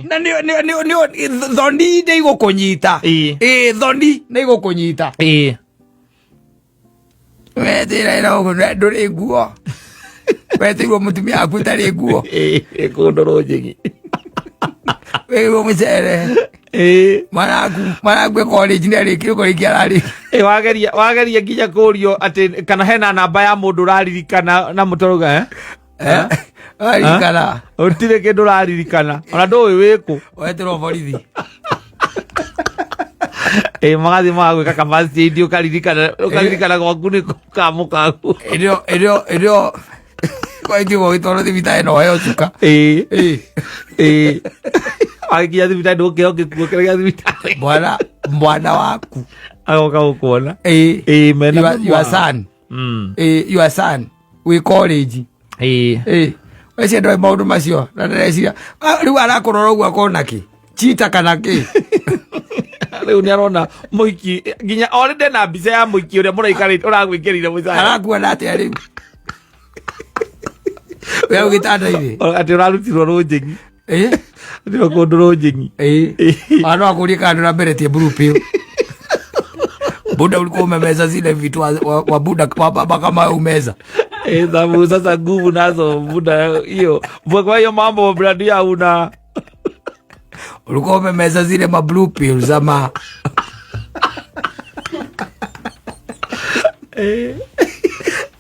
Na nĩ thoni nĩ igũkũnyita. Ĩĩ, thoni nĩ igũkũnyita. Wetĩra ĩra ũguo ndũrĩ nguo, wetĩirwo mũtumia waku ũtarĩ nguo. Kũndũ rũnjĩgi. Wĩirwo mũcere. Mwana waku e college, nĩ arĩkire kũrĩkia ararĩ. Ĩ, wageria nginya kũrio atĩ kana hena namba ya mũndũ ũraririkana na mũtũrũga, eh? Aririkana. Ũtirĩ kĩndũ ũraririkana, ona ndũĩ wĩkũ. Wetĩrwo borithi. Ĩ, magathiĩ magagwĩka capacity indi, ũkaririkana gwaku nĩ kamũkagu. Ĩrĩo kwaitigo gĩtwarwo thibitarĩ na ũheo cuka. Ĩ, wagĩkinya thibitarĩ ndũgũkĩheo gĩkuo kĩrĩa gĩa thibitarĩ. Mwana waku. Agoka gũkuona. Ĩ, Mena your son. Ĩ, your son wĩ college. Ĩ, weci ndoĩ maũndũ macio na ndĩreciria, ah, rĩu arakũrora ũguo akona kĩ chita kana kĩ. Rĩu nĩ arona mũhiki nginya already na mbica ya mũhiki ũrĩa mũraikarĩte ũragwĩkĩrire mũcaya. Arakuona atĩa rĩu we hau gĩtanda-inĩ? Atĩ ũrarutirwo rũnjĩng'i. Ĩ. Atĩ kũndũ rũnjĩng'i. Ĩ, ona no akũrie kana ndũramberetie blue pill. Buda, ulikuwa umemeza zile vitu wa buda wa baba kama umeza? Eh, sababu sasa nguvu nazo muda hiyo kwa hiyo mambo bradia una Ulikuwa umemeza zile ma blue pills ama?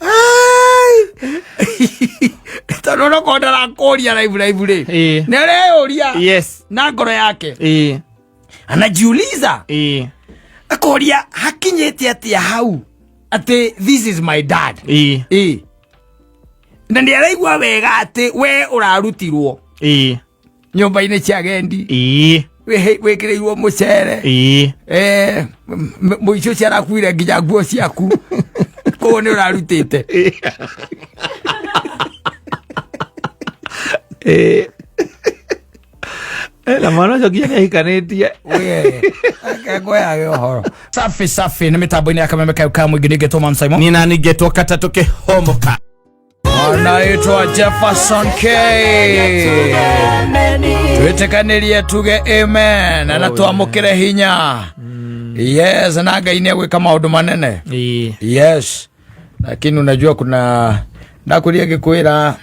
Ai! Tondũ onokorwo ndarakũria live live rĩ, nĩ areyũria na ngoro yake, anajiuliza, akoria hakinyĩte atĩa hau atĩ this is my dad. Ĩ, na nĩ araigua wega atĩ we ũrarutirwo nyũmba-inĩ cia agendi, wĩkĩrĩirwo mũcere. Eh, mũico ũcio arakuire nginya nguo ciaku, koguo nĩ ũrarutĩte. Eh, na mwana ũcio nginya nĩ ahikanĩtie. Ngweyage ũhoro safi safi nĩ mĩtambo-inĩ ya Kameme kayo ka mũingĩ nĩngetwo Mam Simon. Nina ningetwo katatũ kĩhomoka. Anaitwa Jefferson K. Twĩtĩkanĩrie tuge amen na twamũkĩre hinya. Yes, na Ngai nĩ egwĩka maũndũ manene. Yes, lakini unajua kuna ndakuria ngĩkwĩra,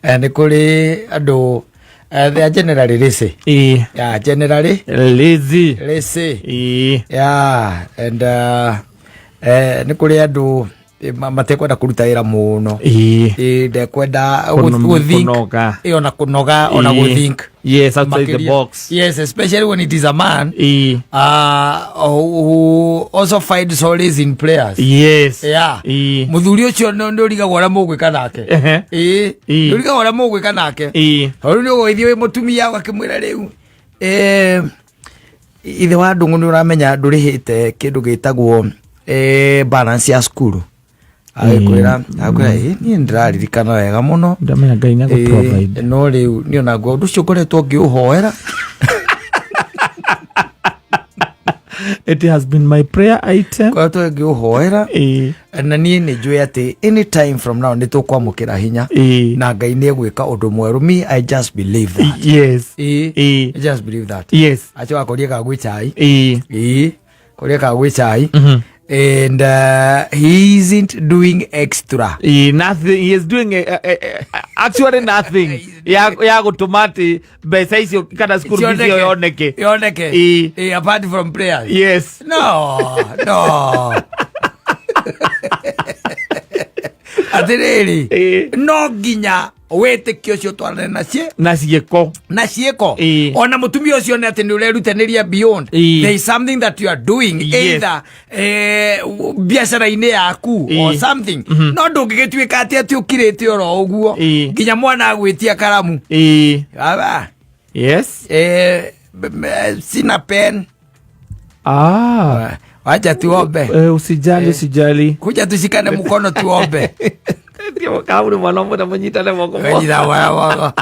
nĩ kũrĩ andũ, they are generally lazy. Yeah, generally lazy. Lazy. Yeah, and nĩ kũrĩ andũ, matekwenda kũruta wĩra mũno. Ndekwenda gũthink. Kũnoga. Ona kũnoga, ona gũthink. Yes, outside the Makĩria. box. Yes, especially when it is a man who also finds solace in prayers. Yeah. Muthuri ũcio nĩ ũrigagwo ũrĩa mũgwĩka nake. Ĩĩ. Nĩ ũrigagwo ũrĩa mũgwĩka nake. Tondũ nĩ ũgũgĩthiĩ wĩ mũtumia ũgakĩmwĩra rĩu, ithe wa ndũng'ũ, nĩ ũramenya ndũrĩhĩte kĩndũ gĩtagwo, balance ya cukuru. Agĩkwĩra, "Ĩ, niĩ nĩndĩraririkana wega mũno." Ndamenya Ngai nĩ agũ-provide. No rĩu niĩ onaguo ũndũ ũcio ngoretwo ngĩũhoera. It has been my prayer item. Ngoretwo ngĩũhoera. Na niĩ nĩ njũĩ atĩ any time from now nĩ tũkwamũkĩra hinya na Ngai nĩ egwĩka ũndũ mwerũ. Me, I just believe that. I just believe that. Acio akorie kagwĩ chai. Ĩĩ, korie kagwĩ chai. And he isn't doing extra. Nothing. He is doing actually nothing ya gũtũma atĩ mbeca icio kana school fees ĩyo yoneke. Yoneke. Ĩĩ, apart from prayers. No, atĩrĩrĩ, no nginya wĩtĩkio ũcio twarane na ciĩ na ciĩko. Na ciĩko. Ona mũtumia ũcio nĩ atĩ nĩ ũrerutanĩria beyond. There is something that you are doing, either biacara-inĩ yaku or something, no ndũngĩgĩtuĩka atĩ ũkirĩte oro ũguo nginya mwana agwĩtia karamu. Baba, sina pen. Wacha tuombe. Eh, usijali, usijali. Kuja tushikane mkono tuombe. Kama mwana ũmwe mũnyitane moko. Wejira wa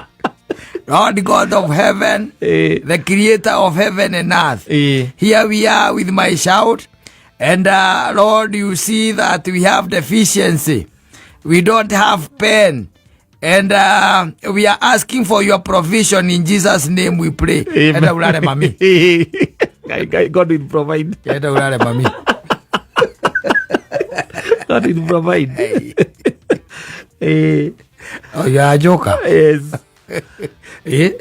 Lord God of heaven, the creator of heaven and earth. Here we are with my shout. And Lord, you see that we have deficiency. We don't have pen. And we are asking for your provision. In Jesus' name we pray. Amen. Enda ulale mami. Ngai, Ngai, God will provide. Enda ulale mami. God will provide. Eh, Oh, ya njoka. Yes. Eh,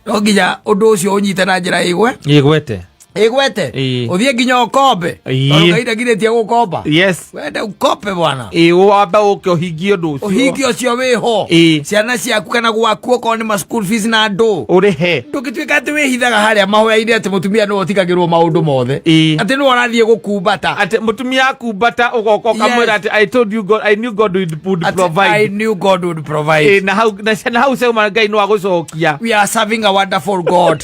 no nginya ũndũ ũcio ũnyite na njĩra ĩgwe Igwete. Ĩgwete. Ĩĩ. Ũthiĩ nginya ũkombe. Ĩĩ. Tondũ Ngai ndagirĩtie gũkomba. Yes. Wende ukope bwana. Ĩ wamba ũke ũhingie ũndũ ũcio. Ũhingi ũcio wĩho. Ĩĩ. Ciana ciaku kana gwaku okorwo nĩ ma school fees na andũ. Ũrĩhe. Ndũngĩtuĩka atĩ wĩhithaga harĩa mahoya-inĩ atĩ mũtumia nĩwe ũtigagĩrwo maũndũ mothe. Ĩĩ. Atĩ nĩwe ũrathiĩ gũkumbata. Atĩ mũtumia akumbata ũgoka ũkamwĩra Yes. atĩ I told you God, I knew God would Atĩ I provide. knew God would provide. Ĩ, na hau na hau ciauma Ngai no agũcokia. We are serving a wonderful God.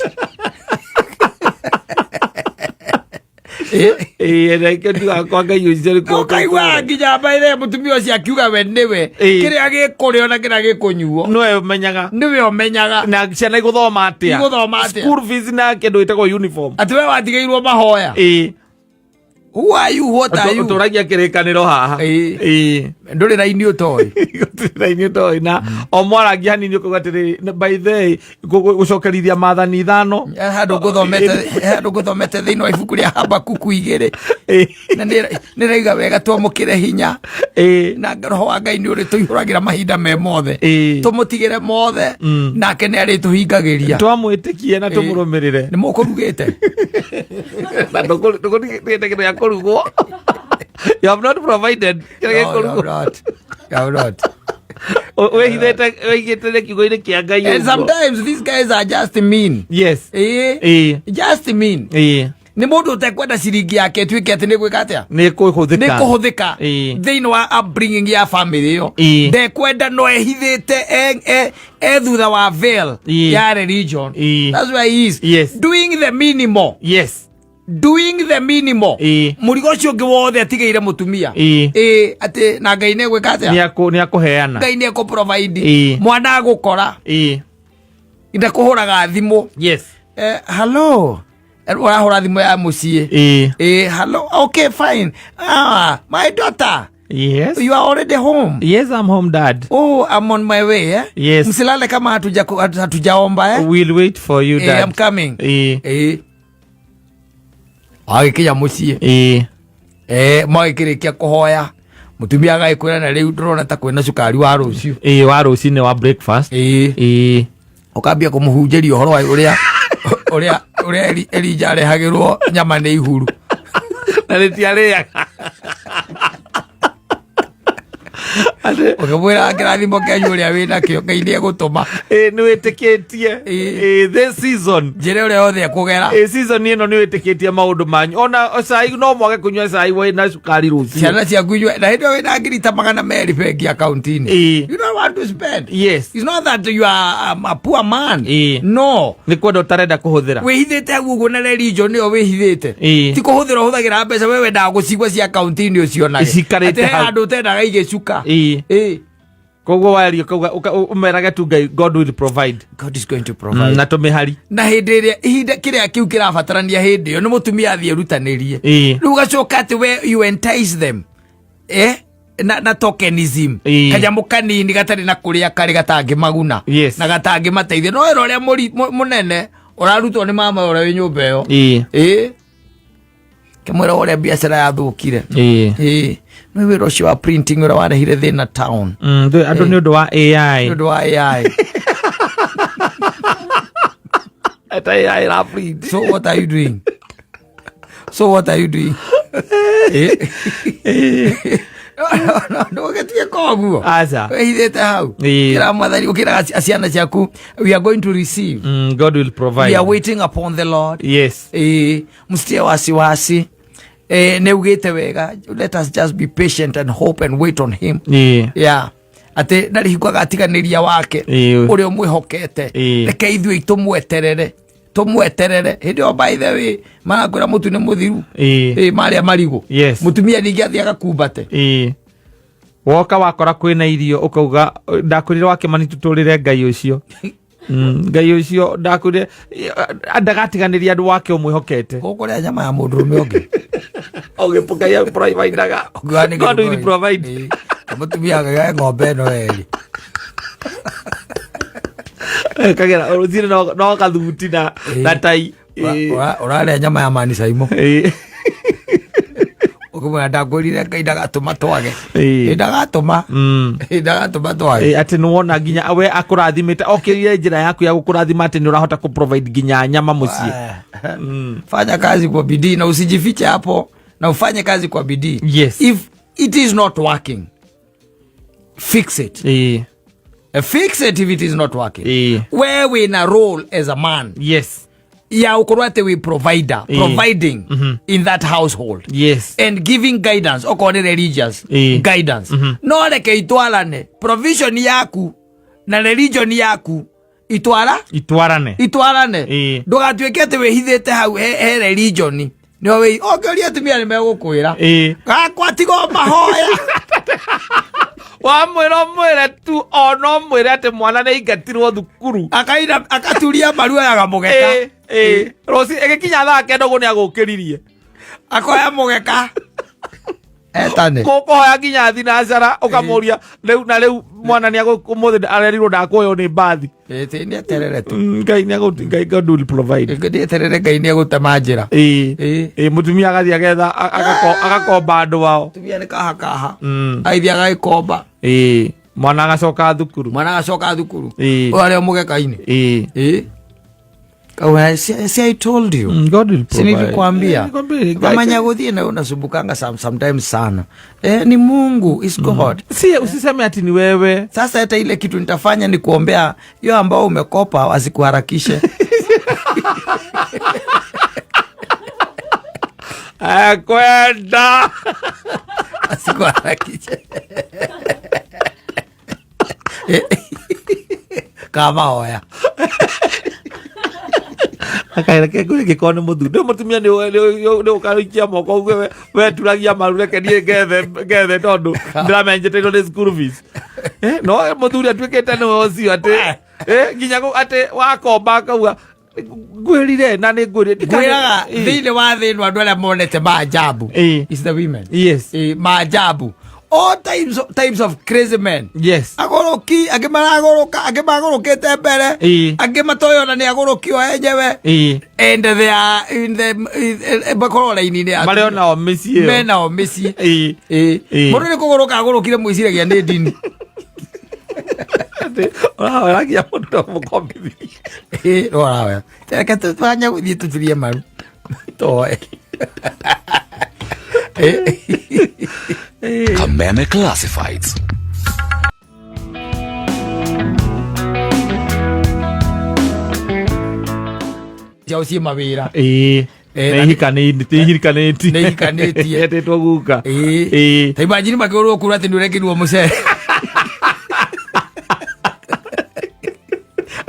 Eh? Ĩ, na ikĩ ndiugaga kwa Ngai ũcio nĩ kuo Ũkaigua nginya mbaire mũtumia ũcio akiuga we nĩwe Ĩĩ. kĩrĩa gĩkũrĩo na kĩrĩa gĩkũnyuo nĩwe ũmenyaga. Nĩwe ũmenyaga. Na ciana igũthoma atĩa. Igũthoma atĩa. School fees na kĩndũ gĩtagwo uniform. Atĩ we watigĩirwo mahoya. Ĩ. Who are you? What are you? Ũtũragia kĩrĩkanĩro haha. Ĩĩ. Ĩ. Ndũrĩ raini ũtoĩ. Gũtirĩ ũtoĩ na o mwarangia hanini ũkauga atĩrĩrĩ, by the way, gũcokerithia maathani 5. Handũ ngũthomete thĩinĩ wa ibuku rĩa Habakuku 2. Ĩ. Na nĩraiga wega twamũkĩre hinya. Ĩ. Na roho wa Ngai nĩ ũrĩtũihũragĩra mahinda me mothe. Ĩ. Tũmũtigĩre mothe nake nĩ arĩtũhingagĩria. Twamwĩtĩkie na Ĩ. tũmũrũmĩrĩre. Nĩ mũkũrugĩte. Na ndũkũrugĩte kĩndũ gĩa kũrugwo. You have not provided kĩrĩa No, you have gĩkũrugwo. not. You have not. Wĩhithĩte wĩigĩte kiugo-inĩ kĩa Ngai And ũguo. sometimes these guys are just mean. Yes. Ĩĩ. Ĩ. Just mean. Ĩ. Nĩ mũndũ ũtekwenda ciringi yake ĩtuĩke atĩ nĩ gwĩka atĩa? Nĩ kũhũthĩka. Nĩ kũhũthĩka Ĩĩ. thĩinĩ wa upbringing ya family ĩyo. Ĩĩ. Ndekwenda no ehithĩte e thutha wa veil Ĩĩ. ya religion. Ĩĩ. That's where he is. Yes. Doing the minimal. Yes. Doing the minimal. Ĩĩ. Mũrigo ũcio ũngĩ wothe atigĩire mũtumia. Ĩĩ. Ĩĩ, atĩ na Ngai nĩ egwĩka atĩa? Nĩ akũheana. Ngai nĩ ekũ-provide. Ĩĩ. Mwana agũkora. Ĩĩ. Ndakũhũraga thimũ. Yes. Hello. Ũrahũra thimũ ya mũciĩ. Ĩĩ. Hello. Okay, fine. Ah, my daughter. Yes. You are already home. Yes, I'm home, Dad. Oh, I'm on my way, eh? Yes. Msilale kama hatujaomba, eh? We'll wait for you, Dad. I'm coming. Ĩĩ. Agĩkinya mũciĩ. Ĩĩ. Magĩkĩrĩkia kũhoya. Mũtumia agagĩkwĩra na rĩu ndĩrona ta kwĩna cukari wa rũciũ. Ĩĩ, wa rũcinĩ wa breakfast. Ĩĩ. Ũkambia kũmũhunjĩria ũhoro wa ũrĩa Elijah arehagĩrwo nyama nĩ ihuru. Na rĩtiarĩaga. Atĩ- Ũkĩmwĩra kĩrathimo kĩanyu ũrĩa wĩnakĩo Ngai nĩ egũtũma. Ĩĩ, nĩ wĩtĩkĩtie. Ĩĩ. Ĩĩ, this season. Njĩra ũrĩa yothe ekũgera. Ĩĩ, season ĩno nĩ wĩtĩkĩtie maũndũ manyu. Ona cai no mwage kũnyua cai wĩna cukari rũciũ. Ciana ciaku inyue na hĩndĩ ĩyo wĩna ngiri ta 200 bengi akaunti-inĩ. Ĩĩ. You don't want to spend. Yes. It's not that you are a poor man. Ĩĩ. No. Nĩ kwenda ũtarenda kũhũthĩra. Wĩhithĩte hau ũguo na religion nĩyo wĩhithĩte. Ĩĩ. Ti kũhũthĩra ũhũthagĩra mbeca we wendaga gũcigua cia akaunti-inĩ ũcionage. Cikarĩte Atĩ he hau. handũ ũtendaga igĩcuka. Ĩĩ. Ĩĩ. Koguo waria ũkauga ũmerage tu Ngai God will provide. God is going to provide. Na tũmĩhari. Na hĩndĩ ĩrĩa ihinda kĩrĩa kĩu kĩrabatarania hĩndĩ ĩyo nĩ mũtumia athiĩ erutanĩrie. Ĩĩ. Rĩu ũgacoka atĩ we you entice them. Na tokenism. Ĩĩ. Kanyamũ kanini gatarĩ na kũrĩa karĩ gatangĩmaguna. Yes. Na gatangĩmateithia. No wĩra ũrĩa mũnene ũrarutwo nĩ mama ũrĩa wĩ nyũmba ĩyo. Ĩĩ. Ĩĩ. Kĩmwĩra ũrĩa biacara yathũkire. Ĩĩ. Ĩĩ. Nĩ wĩra ũcio wa printing ũrĩa warehire thĩna town. Andũ nĩ ũndũ wa AI. Nĩ ũndũ wa AI. Ata AI ĩra print. So what are you doing? So what are you doing? Ndũgĩtige koguo. Aca. Wĩhithĩte hau. Ĩĩ. Kĩra mwathani ũkĩraga ciana ciaku we are going to receive. God will provide. We are waiting upon the Lord. Yes. Ĩĩ, msitie wasiwasi. Nĩ ugĩte wega. Let us just be patient and hope and wait on him. Ĩĩ. Yeah. Atĩ ndarĩ hingo agatiganĩria wake Ĩĩ. ũrĩa ũmwĩhokete. Ĩĩ. Reke ithuĩ tũmweterere. Tũmweterere. Hĩndĩ ĩyo by the way marakwĩra mũtu nĩ mũthiru. Ĩĩ. Ĩĩ, marĩa marigũ. Yes. Mũtumia ningĩ athiĩ agakumbate. Ĩĩ. Woka wakora kwĩna irio ũkauga ndakwĩrire wa Kĩmani tũtũrĩre Ngai ũcio. Ngai ũcio ndakwĩrire ndagatiganĩria andũ wake ũmwĩhokete. Ũkũrĩa nyama ya mũndũrũme ũngĩ. Ũgĩpũkaia providaga. Ũkiuga nĩ God will provide. Ĩĩ. Mũtumia akaiga ng'ombe ĩno erĩ. Kagera rũcinĩ no kathuti na tai. Ũrarĩa nyama ya mani caimo. Ũkĩmwĩra ndakwĩrire Ngai ndagatũma twage. Ndagatũma. Ndagatũma twage. Atĩ nĩ wona nginya we akũrathimĩte okĩrire njĩra yaku ya gũkũrathima atĩ nĩ ũrahota kũ provide nginya nyama mũciĩ. Fanya kazi kwa bidii na usijifiche hapo na ufanye kazi kwa bidii. Yes. If it is not working, fix it. Fix it if it is not working. Where we in a role as a man. Yes. Ya ukorwo atĩ we provider, providing in that household. Yes. And giving guidance, okorwo nĩ religious guidance. No reke itwarane provision yaku na religion yaku itwara itwarane itwarane. Ndũgatuĩke atĩ wĩhithĩte hau he religion nĩho wĩ ũngĩũria atumia nĩ megũkwĩra gakwa tiga o mahoya. Wamwĩra ũmwĩre tu ona ũmwĩre atĩ mwana nĩ aingatirwo thukuru akaina akaturia maru oyaga mũgeka. Rũci ĩgĩkinya thaa kenda ũguo nĩ agũkĩririe akoya mũgeka etane kũhoya nginya thinacara ũkamũria rĩu na rĩu mwana nĩ ũmũthĩ arerirwo ndakuoywo nĩ mbathi. Ĩĩ, nĩ eterere tu. Ngai nĩ agũ Ngai God will provide. Nĩ eterere Ngai nĩ egũtema njĩra. Mũtumia agathiĩ agetha agakomba andũ ao. Mũtumia nĩ kaha kaha. Agĩthiĩ agagĩkomba. Mwana agacoka thukuru. Mwana agacoka thukuru. Ũyũ arĩ o mũgeka-inĩ. Si I told you. God will Si provide. nilikwambia. Nilikwambia. Mama Nyaguthie na unasumbukanga sometimes sana. Ni Mungu, is God. Si usiseme ati ni wewe. Sasa hata ile kitu nitafanya ni kuombea hiyo ambao umekopa wasikuharakishe. Kwenda. Wasikuharakishe. Kama hoya. Akaira ke ngure gĩkorwo nĩ mũthuri. Nĩ mũtumia nĩ ũkarũikia moko uge we turagia maru reke niĩ ngethe tondũ ndĩramenjeteirwo nĩ school fees. No mũthuri atuĩkĩte nĩwe ũcio atĩ, nginya atĩ wakomba akauga, ngwĩrire na nĩ ngwĩrire. Ngwĩraga thĩinĩ wa thĩ ĩno andũ arĩa monete maajabu is the women. Yes. Maajabu. All types of crazy men. Yes. Agũrũki, angĩ maragũrũka, angĩ magũrũkĩte mbere, angĩ matoĩ ona nĩ agũrũki o enyewe. And they are in the, makorwo raini-inĩ ya Marĩ onao mĩciĩ ĩyo. Menao mĩciĩ. Mũndũ nĩ kũgũrũka agũrũkire mwĩciragia nĩ ndini. Atĩ, ũrahoera nginya mũndũ no mũkombithie. No ũrahoera. Reke twanya gũthiĩ tũturie maru. Toe. Kameme Classifieds. Ciao ciĩ mawĩra. Nĩ ihikanĩtie. Nĩ ihikanĩtie. Etĩtwo guka. Ta imagine makĩũrwo kura atĩ nĩ ũrekĩrirwo mũcere.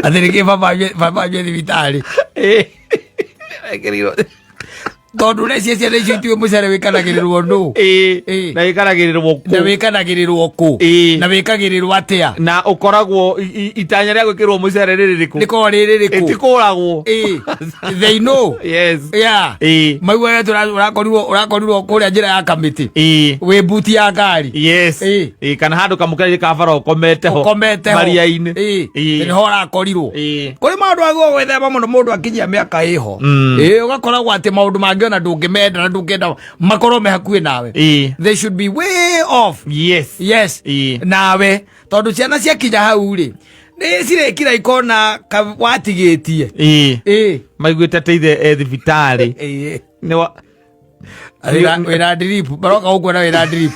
Atĩ nĩkĩ baba anyue thibitarĩ. Ekĩrirwo. Tondũ ũreciria ciana icio itiũĩ mũcere wĩkanagĩrĩrwo nũ? Na wĩkanagĩrĩrwo kũ? Na wĩkanagĩrĩrwo kũ? Na wĩkagĩrĩrwo atĩa? Na ũkoragwo itanya rĩa gwĩkĩrwo mũcere rĩrĩ rĩrĩkũ? Rĩkoragwo rĩrĩ rĩrĩkũ? Ĩtikũragwo. They know. Yes. Yeah. Maiguaga atĩ ũrakorirwo kũrĩa njĩra ya kamĩtĩ. Wĩ mbuti ya ngari. Yes. Kana handũ kamũkĩra-inĩ ka bara ũkomete ho. Ũkomete ho. Maria-inĩ. Nĩho ũrakorirwo. Kũrĩ maũndũ agĩrĩirwo gwĩthema mũno mũndũ akinyia mĩaka ĩho. Ũgakoragwo atĩ maũndũ mangĩ ona ndũngĩmenda na ndũngĩenda makorwo me hakuhĩ nawe. They should be way off. Yes. Yes. Nawe tondũ ciana ciakinya hau rĩ, nĩ cirĩkira ikona watigĩtie. Maiguĩte atĩ ithe e thibitarĩ. Nĩ wa- Wĩna drip, maroka gũkuona wĩna drip.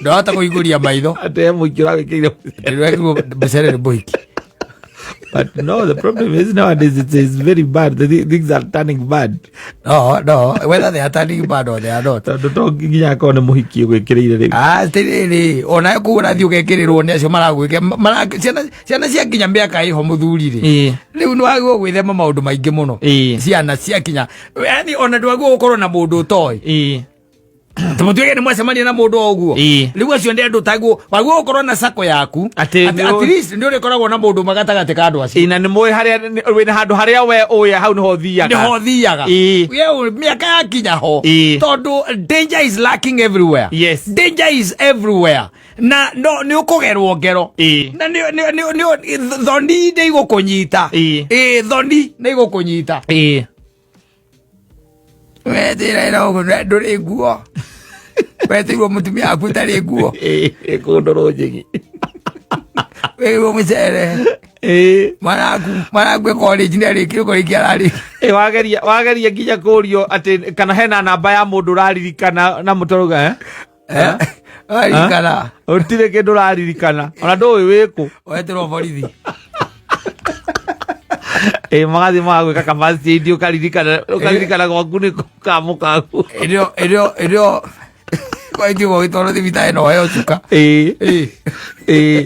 Ndwahota kũhingũria maitho. Atĩ he mũingĩ ũrawĩkĩire mũcere. Ndĩrekĩrwo mũcere nĩ mũhiki. But no, the problem is nowadays it's very bad. The things are turning bad. No, no, whether they are turning bad or they are not. Tondũ to nginya akorwo nĩ mũhiki ũgwĩkĩrĩire rĩu. Atĩrĩrĩ, ona kũu ũrathiĩ ũgekĩrĩrwo nĩ acio maragwĩkĩra, ciana ciakinya mĩaka ĩho mũthuri rĩ. Rĩu nĩ wagĩrĩirwo gwĩthema maũndũ maingĩ mũno. Ciana ciakinya, yaani ona ndwagĩrĩirwo gũkorwo na mũndũ ũtoĩ. Tũmũtuĩke nĩ mwacemania na mũndũ o ũguo. Rĩu acio nĩ andũ taguo, wagĩrĩirwo gũkorwo na sako yaku. Atĩ Atĩ nĩ at ũ- least nĩ ũrĩkoragwo na mũndũ ũmwe gatagatĩ ka andũ acio. Na nĩ mũĩ harĩa, nĩ, wĩna handũ harĩa we ũĩ, hau nĩho ũthiaga. Nĩho ũthiaga. We ũ, mĩaka yakinya ho. Tondũ danger is lacking everywhere. Yes. Danger is everywhere. Na no nĩ ũkũgerwo ngero. Na nĩ thoni nĩ igũkũnyita. Ĩ, thoni nĩ igũkũnyita. Wetĩra ĩra ũguo ndũrĩ nguo, wetĩirwo mũtumia waku ũtarĩ nguo. Kũndũ rũnjigi. Wĩirwo mũcere. Mwana waku e college, nĩ arĩkire kũrĩkia ararĩkia. Ĩ, wageria nginya kũrio atĩ kana hena namba ya mũndũ ũraririkana na mũtoroga, eh? Arikana. Ũtirĩ kĩndũ ũraririkana, ona ndũĩ wĩkũ. Wetĩrwo borithi. Ĩ, magathiĩ magagwĩka ka first aid, ũkaririkana gwaku nĩ kamũkagu. Ĩrĩo kwaitio gũgĩtwarwo thibitarĩ na ũheo cuka. Ĩ,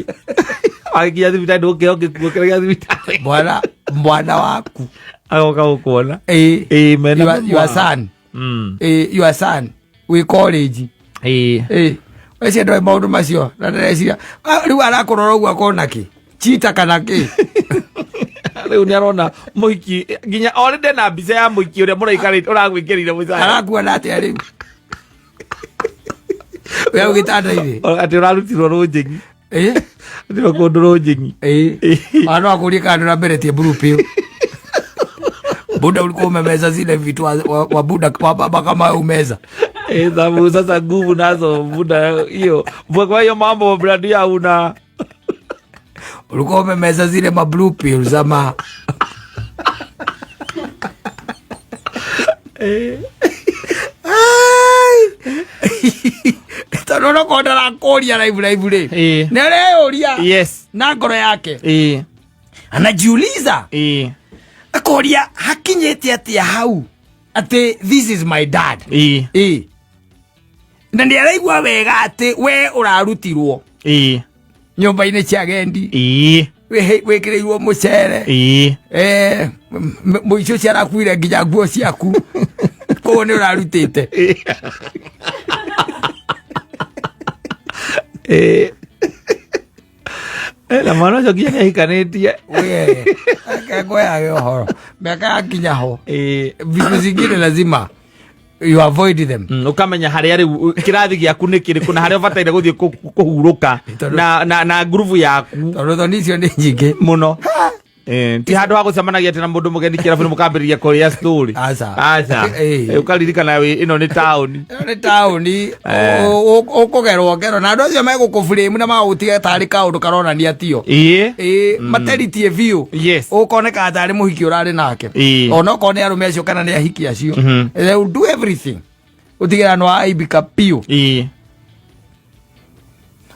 wagĩkinya thibitarĩ ndũkĩo gĩkuo kĩrĩa gĩa thibitarĩ. Mwana waku. Agoka gũkuona. Ĩ. Ĩ, mena Your son. Ĩ, your son wĩ college. Ĩ, weciria ndoĩ maũndũ macio na ndĩreciria, ah, rĩu arakũrora ũguo akona kĩ chita kana kĩ. Rĩu nĩ arona mũhiki nginya already na mbica ya mũhiki ũrĩa mũraikarĩte ũragwĩkĩrire mũcaya. Arakuona atĩa rĩu wĩ hau gĩtanda-inĩ? Atĩ ũrarutirwo rũnjĩng'i. Ĩ. Atĩ kũndũ rũnjĩng'i. Ĩ, ona no akũrie kana ndũramberetie blue pill. Buda, ulikuwa umemeza zile vitu wa buda wa baba kama umeza? Eh, sababu sasa nguvu nazo muda hiyo kwa hiyo mambo bradia una Ulikuwa umemeza zile ma blue pills ama? Ai! Tondũ onokorwo ndarakũria live live rĩ, nĩ areyũria na ngoro yake, anajiuliza, akoria hakinyĩte atĩa hau atĩ this is my dad. Ĩ, na nĩ araigua wega atĩ we ũrarutirwo nyũmba-inĩ cia agendi, wĩkĩrĩirwo mũcere. Eh, mũici ũcio arakuire nginya nguo ciaku, koguo nĩ ũrarutĩte. Eh, na mwana ũcio nginya nĩ ahikanĩtie. We, ngweyage ũhoro mĩaka yakinya ho, vitu zingine lazima you avoid them. Ũkamenya harĩa rĩu kĩrathi gĩaku nĩ kĩrĩkũ na harĩa ũbataire gũthiĩ kũhurũka na ngurubu yaku. Tondũ thoni icio nĩ nyingĩ. Mũno. Eh, ti handũ ha gũcemanagia atĩ na mũndũ mũgeni kĩrabu nĩ mũkambĩrĩria kũrĩa story. Aca. Aca. Eh. Eh, ũkaririkana ĩno nĩ taũni. Ĩno nĩ taũni. Ũkũgerwo ngero na andũ acio megũkũburĩmu na magagũtiga tarĩ kaũndũ karonania tio. Ĩ, materitie biũ. Ũkoneka tarĩ mũhiki ũrarĩ nake. Onokorwo nĩ arũme acio kana nĩ ahiki acio, they will do everything ũtigĩra nĩ waaibika biũ.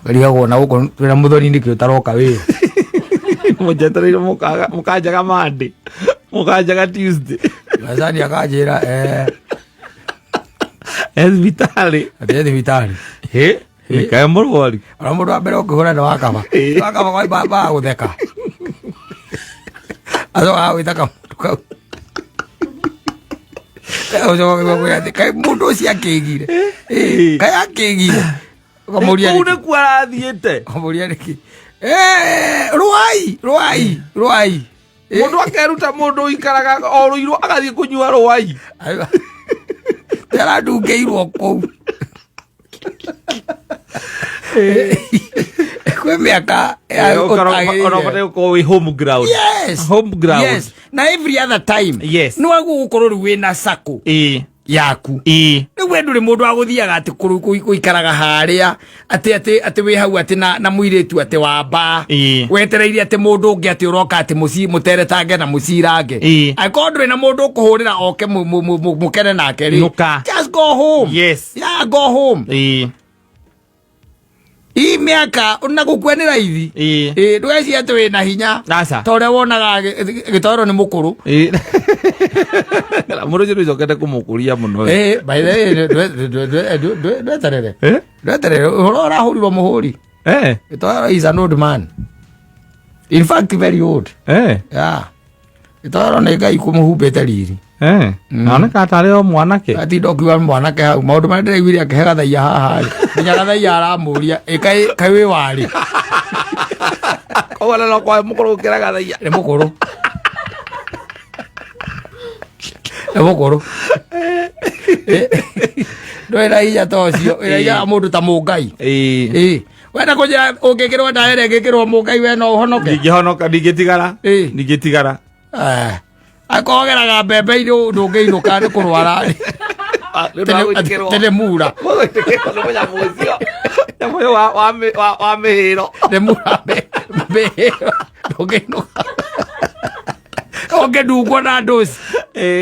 Karigagwo na gũkũ twĩna mũthoni nĩkĩ ũtaroka wĩra. Mũnjetereire mũkanjaga Monday, mũkanjaga Tuesday. Macani akanjĩra eh, e thibitarĩ. Atĩ thibitarĩ. Hĩ, nĩkae mũrwaru. Ona mũndũ wa mbere ũkĩhũra nĩ wakaba. Wakaba kwa baba gũtheka acoka agwĩta kamũndũ kau. Ũcoka ũkaigua kwĩra atĩ kaĩ mũndũ ũcio akĩgire. Ĩ, kaĩ akĩgire, ũkamũria Kũu nĩkĩ? nĩkuo arathiĩte. Ũkamũria nĩkĩ? Eh, rwai rwai rwai. Ĩ, Mũndũ akeruta mũndũ ũikaraga o rũirũ agathiĩ kũnyua rwai. Aradungĩirwo kũu kwĩ mĩaka ya ũtagĩrĩire. Ona ũbataire gũkorwo wĩ home ground. Yes. Home ground. Yes. Na every other time nĩ waguo gũkorwo rĩu wĩna sako yaku. Rĩu we ndũrĩ mũndũ wa gũthiaga atĩ gũikaraga harĩa atĩ wĩ hau atĩ na mũirĩtu atĩ wa mbaa, wetereire atĩ mũndũ ũngĩ atĩ ũroka atĩ mũci mũteretange na mũcirange. Angĩkorwo ndũrĩ na mũndũ ũkũhũrĩra oke mũkene nake rĩ, Nũka. just go home. Yeah, go home. Ii mĩaka na gũkua nĩ raithi. Ĩ, ndũgecirie atĩ wĩna hinya. Aca. Ta ũrĩa wonaga gĩtoero nĩ mũkũrũ. Mũndũ ũcio nĩũcokete kũmũkũria mũno. Ĩ, by the way, ndweterere. Eh? Ndweterere ũhoro ũrahũrirwo mũhũri. Gĩtoero is an old man, in fact very old. Yeah, gĩtoero nĩ Ngai kũmũhumbĩte riri. Naoneka tarĩ o mwanake. Atinda ũkiuga mwanake hau, maũndũ marĩa ndĩraiguire akĩhe gathaiya haha rĩ, nginya gathaiya aramũria, "Ĩ, kaĩ wĩ warĩ?" Koguo no kwa mũkũrũ gũkĩra gathaiya. Nĩ mũkũrũ, nĩ mũkũrũ. Ndwĩna hinya ta ũcio, wĩna hinya wa mũndũ ta mũngai. Ĩ, Wenda kũnjĩra ũngĩkĩrwo ndawa ĩrĩa ĩngĩkĩrwo mũngai we no ũhonoke? Ndingĩhonoka, ndingĩtigara. Ĩ. Ndingĩtigara. Eh, akorwo geraga mbembe-inĩ ndũngĩinũka nĩ kũrwara. Tene mura. Gwĩtĩkĩrwo nĩ mũnyamũ ũcio, nyamũ ũyũ wa mĩhĩro. Nĩ mura mĩhĩro, ndũngĩinũka ũngĩndungwo na ndũci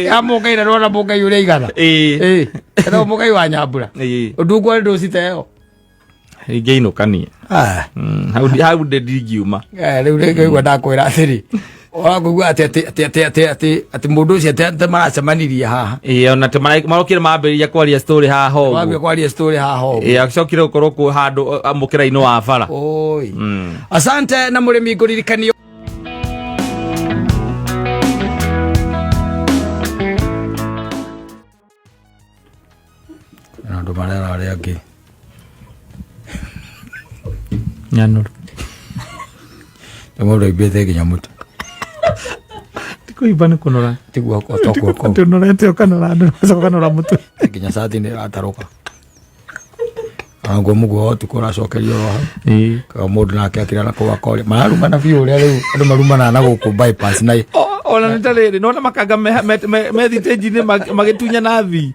ya mũngai na ndwona mũngai ũrĩa igana. Ĩ. Ĩ no mũngai wa nyambura. Ĩ. Ũndungwo nĩ ndũci ta ĩyo. Ingĩinũka niĩ. Ah. Hau ndĩ ndingiuma. Eh, rĩu rĩngĩ igua ndakwĩra atĩrĩ, ũrakũigua atĩ atĩ atĩ atĩ atĩ atĩ atĩ mũndũ ũcio atĩ atĩ maracemanirie haha. Ĩ, ona atĩ marokire mambĩrĩria kwaria story haha wambia ũguo. Kwaria story haha ũguo. Ĩ, acokire gũkorwo kũ handũ mũkĩra-inĩ wa bara. Oi. Asante na mũrĩmi ngũririkanio. Na andũ marera arĩa angĩ. Nyanũrũ. Nĩ mũndũ aimbĩte nginya mũtwe. Ti kũimba, nĩ kũnora. Ti guoko, to guoko. Atĩ ũnorete ũkanora andũ, ũgacoka ũkanora mũtwe. Nginya cati nĩ ĩratarũka. Naguo mũguo wa ũtukũ ũracokerio oro hau. Kaga mũndũ nake akĩra na kũu akoria mararumana biũ ũrĩa rĩu andũ marumanaga na gũkũ bypass na Ona nĩ ta rĩrĩ nona makanga me thitĩnji-inĩ magĩtunyana thi.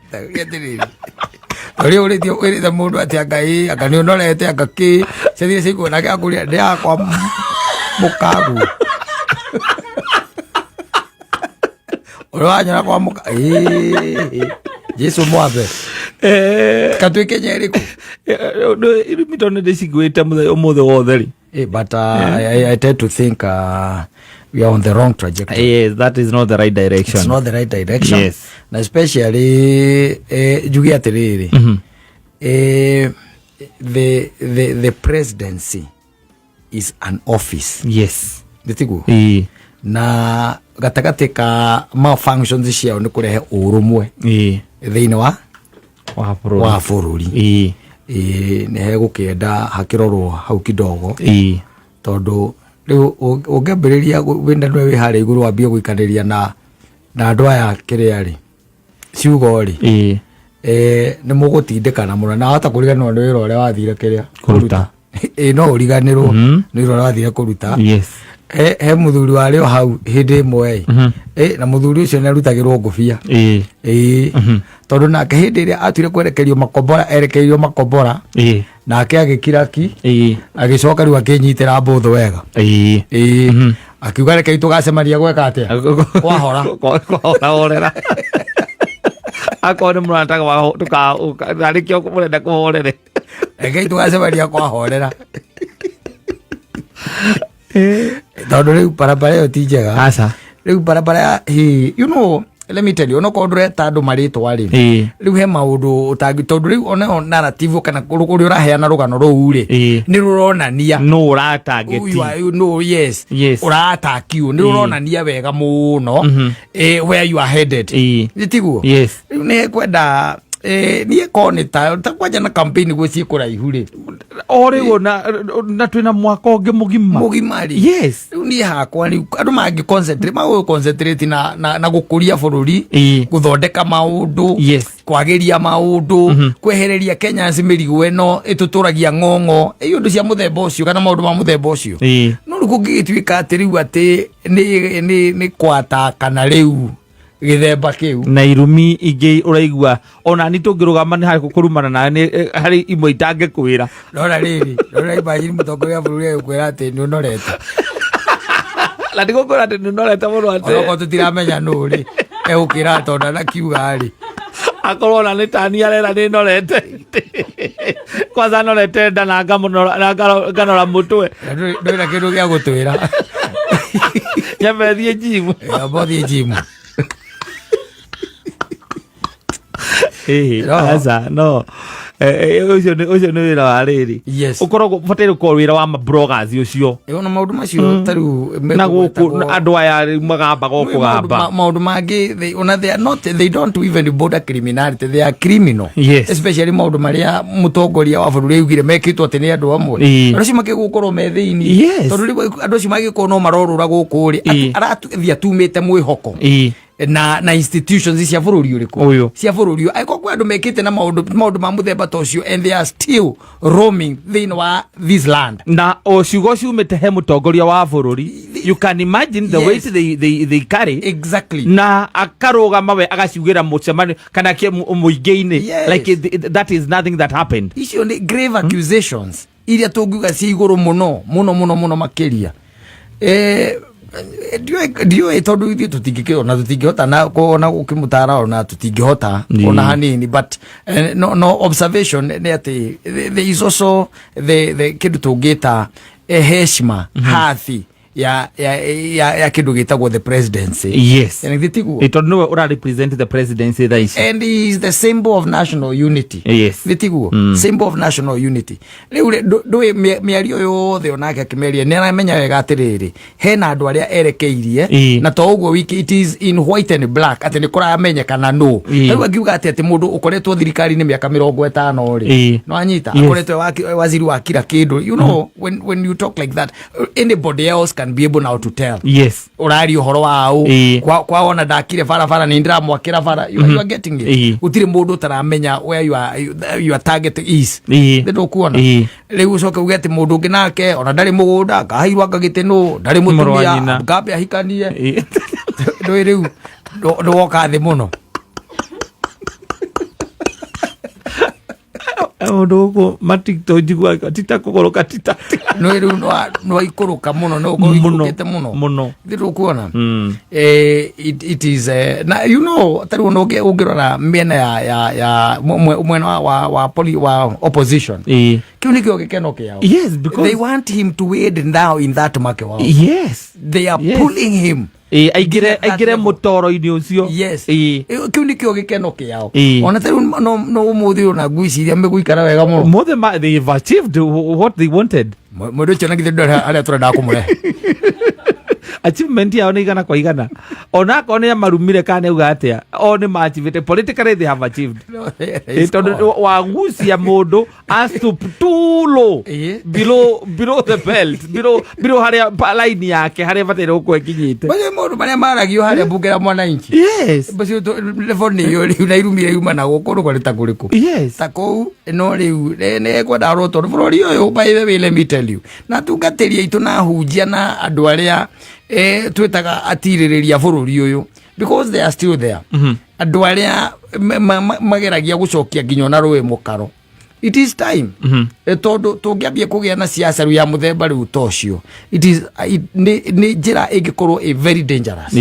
Ũrĩa ũrĩtie wĩrĩte mũndũ atĩ anga ĩ anga nĩ ũnorete anga kĩ ciathire ciaigua nake akũria ndĩ yakwa mũkagu ũrĩa wanyona kwa mũka ĩĩ Jesu mwambe katuĩke nyerĩkũ. Irumi tondũ nĩ ndĩciguĩte mũthenya ũmũthĩ wothe rĩ. But I tend to think we are on the wrong trajectory. Yes, that is not the right direction. It's not the right direction. Yes. Na especially njuge atĩrĩrĩ, the presidency is an office. Nĩ tiguo? Ĩĩ. Na gatagatĩ ka ma functions ciao nĩ kũrehe ũrũmwe thĩinĩ wa wa bũrũri. Wa bũrũri. Ĩĩ, nĩ hegũkĩenda hakĩrorwo hau kidogo. Tondũ rĩu ũngĩambĩrĩria wĩna nĩwe wĩ harĩa igũrũ wambie gũikanĩria na andũ aya kĩrĩa rĩ ciugo rĩ, nĩ mũgũtindĩkana mũno na wahota kũriganĩrwo nĩ wĩra ũrĩa wathire kĩrĩa Kũruta. Ĩ, no ũriganĩrwo nĩ wĩra ũrĩa wathire kũruta. He mũthuri warĩ o hau hĩndĩ ĩmwe ĩ. Na mũthuri ũcio nĩ arutagĩrwo ngũbia. Ĩĩ, tondũ nake hĩndĩ ĩrĩa atuire kwerekerio makombora, erekeirio makombora, nake agĩkira ki, agĩcoka rĩu akĩnyitĩra mbũthũ wega. Ĩĩ, akiuga rekei tũgacemania gweka atĩa kwahora. Kwahora horera, akorwo nĩ mũrataga narĩkĩo mũrenda kũhorere. Rekei tũgacemania kwahorera, tondũ rĩu barabara ĩyo ti njega. Aca. Rĩu barabara ya hi, let me tell you, onokorwo ndũreta andũ marĩtwa rĩ, rĩu he maũndũ ũtangi, tondũ rĩu onayo narrative kana kũrĩa ũraheana rũgano rũu rĩ, nĩ rũronania no ũratangeti. You are- no, yes. Ũratakiũ nĩ rũronania wega mũno where you are headed. Nĩ tiguo? Yes. Rĩu nĩ kwenda niĩ korwo nĩ ta kwanja na campaign guo ciĩ kũraihu rĩ. O rĩu na twĩna mwaka ũngĩ mũgima. Mũgima rĩ. Rĩu niĩ hakwa rĩu andũ mangĩ concentrate magũ concentrate na gũkũria bũrũri, gũthondeka maũndũ, kwagĩria maũndũ, kwehereria Kenyans mĩrigo ĩno ĩtũtũragia ng'ong'o, ĩ ũndũ cia mũthemba ũcio kana maũndũ ma mũthemba ũcio. No rĩu kũngĩgĩtuĩka atĩ rĩu atĩ nĩ kwatakana rĩu gĩthemba kĩu. Na irumi ingĩ ũraigua ona ni tũngĩrũgama nĩ harĩ kũrumana nawe nĩ harĩ imwe itangĩkwĩra. Rora rĩrĩ, rora, imagine mũtongoria wa bũrũri agĩkwĩra atĩ nĩ ũnorete. Na ndigũkwĩra atĩ nĩ ũnorete mũno atĩ Onokorwo tũtiramenya nũ rĩ egũkĩra tondũ anakiuga rĩ. Akorwo ona nĩ tani arera nĩ norete kwanza norete nda na ngamũnora na nganora mũtwe. Na ndũrĩ na kĩndũ gĩa gũtwĩra. Nyambe thiĩ njimu. Amba ũthiĩ njimu. Ĩhĩ, No. aca no. Ũcio nĩ wĩra wa rĩrĩ. Ũkoragwo ũbataire gũkorwo wĩra wa mabloggers ũcio. Ona maũndũ macio ta rĩu Na gũkũ mekũgwetagwo- andũ aya rĩu magambaga o Maũndũ kũgamba. Maũndũ mangĩ ona they are not, they don't even border criminality, they are criminal. Especially maũndũ marĩa mũtongoria wa bũrũri augire mekĩtwo atĩ nĩ andũ amwe. Andũ acio makĩgũkorwo me thĩinĩ. Tondũ rĩu andũ acio magĩkorwo no marorũra gũkũ rĩ, arathiĩ atumĩte mwĩhoko na institutions cia bũrũri ũrĩkũ? Ũyũ. Cia bũrũri ũyũ angĩkorwo Kwĩ andũ mekĩte na maũndũ ma mũthemba ta ũcio, and they are still roaming thĩinĩ wa this land. Na o ciugo ciumĩte he mũtongoria wa bũrũri, you can imagine the weight they carry. Na akarũgama we agaciugĩra mũcemanio kana mũingĩ-inĩ. Like that is nothing that happened. Icio nĩ grave accusations iria tũngiuga ci igũrũ mũno mũno mũno mũno makĩria. Ndiũĩ tondũ ithuĩ tũtingĩkĩona, tũtingĩhota na ona gũkĩmũtara, ona tũtingĩhota ona hanini, but no observation nĩ atĩ there is also the kĩndũ tũngĩta heshima, hathi ya kĩndũ gĩtagwo the presidency. Na githĩ tiguo? Tondũ nĩwe ũra represent the presidency thaa ici. And he is the symbol of national unity. Nĩ tiguo? Symbol of national unity. Rĩu rĩ, ndũĩ mĩario yothe onake akĩmĩaria nĩ aramenya wega atĩrĩrĩ, hena andũ arĩa erekeirie, na to ũguo wiki, it is in white and black atĩ nĩ kũramenyekana nũ. Rĩu angiuga atĩ mũndũ ũkoretwo thirikari-inĩ mĩaka 50 rĩ, no anyita, akoretwo waziri wa kila kĩndũ, when you talk like that, anybody else can be able now to tell ũraria ũhoro wa ũ. Kwa ona ndakire barabara, nĩ ndĩramwakĩra bara. You are getting it? Gũtirĩ mũndũ ũtaramenya where your target is. Nĩ ndũkuona? Rĩu ũcoke uge atĩ mũndũ ũngĩ nake ona ndarĩ mũgũnda, akaheirwo anga gĩtĩ, nũ ndarĩ Mũrũ wa mũtumia, nyina. ngambe ahikanie. Ndũĩ rĩu ndũgoka thĩ mũno. Mũndũ gũkũ matiktok njiguaga tita kũgũrũka tita. Nĩ rĩu nĩwaikũrũka mũno, nĩ ũkorwo ikũrũkĩte mũno. Mũno. Nĩ ndũkuona? It is na tarĩu ona ũngĩrora mĩena ya mwena wa opposition, kĩu nĩkĩo gĩkeno kĩao. Yes, because they want him to wade now in that make wao. They are pulling him Aingĩre that aingĩre level. mũtoro-inĩ ũcio. Yes. Kĩu nĩkĩo gĩkeno kĩao. Ona tarĩu no ũmũthĩ ũyũ na ngwĩciria megũikara wega mũno. Mothe they've achieved what they wanted. Mũndũ ũcio na githĩ ndũ arĩa tũrendaga kũmũrehe. Achievement yao nĩ 100%, onakorwo nĩ amarumire kana nĩ auga atĩa, o nĩ maachivĩte. Politically they have achieved. Tondũ wagucia mũndũ a stoop too low, below the belt, below harĩa line yake harĩa bataire gũkorwo ĩkinyĩte. Macio maũndũ marĩa maragio harĩa mbunge ya mwananchi. Macio level nĩ ĩyo rĩu na irumire yuma na gũkũ rũgwa ta kũrĩkũ? Ta kũu no rĩu nĩ ekwenda arwo tondũ bũrũri ũyũ, by the way, let me tell you, na atungatĩri aitũ na ahunjia na andũ arĩa twĩtaga atirĩrĩria bũrũri ũyũ, because they are still there, andũ arĩa mageragia gũcokia nginya ona rũĩ mũkaro, it is time. Tondũ tũngĩambia kũgĩa na siasa rĩu ya mũthemba rĩu ta ũcio, it is nĩ njĩra ĩngĩkorwo ĩ very dangerous.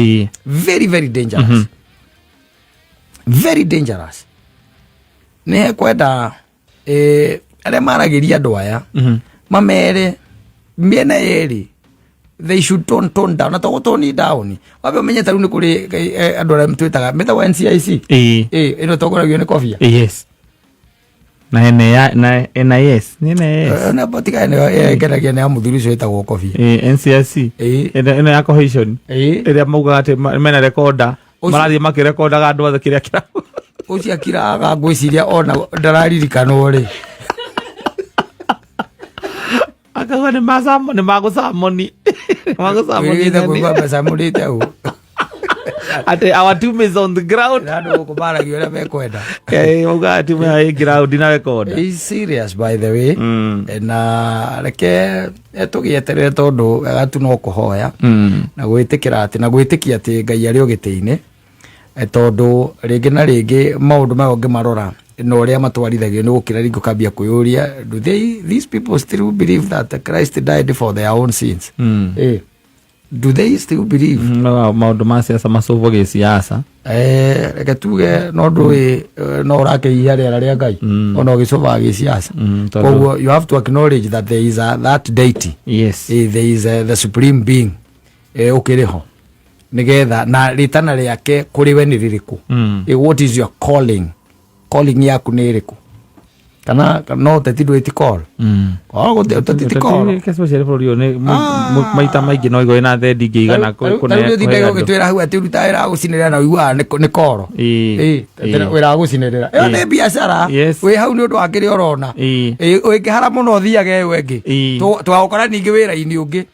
Very, very dangerous, very dangerous. Nĩ kwenda arĩa maragĩria andũ aya mamere mĩena yerĩ they should tone down, na to gũtone down, wambe ũmenye ta rĩu nĩ kũrĩ andũ arĩa twĩtaga metagwo NCIC. Ĩno tongoragio nĩ Kobia. Yes, na NA, na NIS, nĩ NIS. Na tiga ĩno ngenagia nĩ ya mũthuri ũcio wĩtagwo Kobia. NCIC. Ĩno ya cohesion, ĩrĩa maugaga atĩ mena recorder. Marathiĩ makĩrekondaga andũ othe kĩrĩa kĩra Ũcio akiraga, ngwĩciria ona ndararirikanwo rĩ. Akauga nĩ macamo nĩ magũcamoni, nĩ magũcamoni. Wĩrĩgĩte kũigua mbeca mũrĩte ũ. Atĩ our team is on the ground. Na andũ gũkũ maragia ũrĩa mekwenda. Maugaga timu ya ĩ ground na recorder. Is serious, by the way. Na reke tũgĩeterere tondũ wega tu no kũhoya na gwĩtĩkĩra atĩ na gwĩtĩkia atĩ Ngai arĩ o gĩtĩ-inĩ. Tondũ rĩngĩ na rĩngĩ maũndũ maya ũngĩmarora na ũrĩa matwarithagio nĩ gũkĩra rĩngĩ ũkambia kwĩyũria, do these people still believe that Christ died for their own sins? Do they still believe? No, maũndũ ma siasa macũbwo gĩsiasa. Reke tuge no ndũĩ, no ũrakĩhihia rĩera rĩa Ngai ona ũgĩcũbaga gĩsiasa. Koguo you have to acknowledge that there is that deity. There is the supreme being ũkĩrĩ ho nĩgetha na rĩtana rĩake kũrĩ we nĩ rĩrĩkũ. What is your calling? Calling yaku nĩ ĩrĩkũ? Kana no ũteti ndũĩ ti call? Ũteti ti call. Especially bũrũri ũyũ nĩ maita maingĩ no igũrĩ na thendi ingĩ igana Tarĩu nĩ ũthindaga ũgĩtwĩra hau atĩ ũrutaga wĩra wa gũcinĩrĩra na ũiguaga nĩ koro. Atĩ wĩra wa gũcinĩrĩra ĩyo nĩ biacara. Wĩ hau nĩ ũndũ wa kĩrĩa ũrona. Ũngĩhara mũno ũthiage ĩyo ĩngĩ. Twagũkora ningĩ wĩra-inĩ ũngĩ.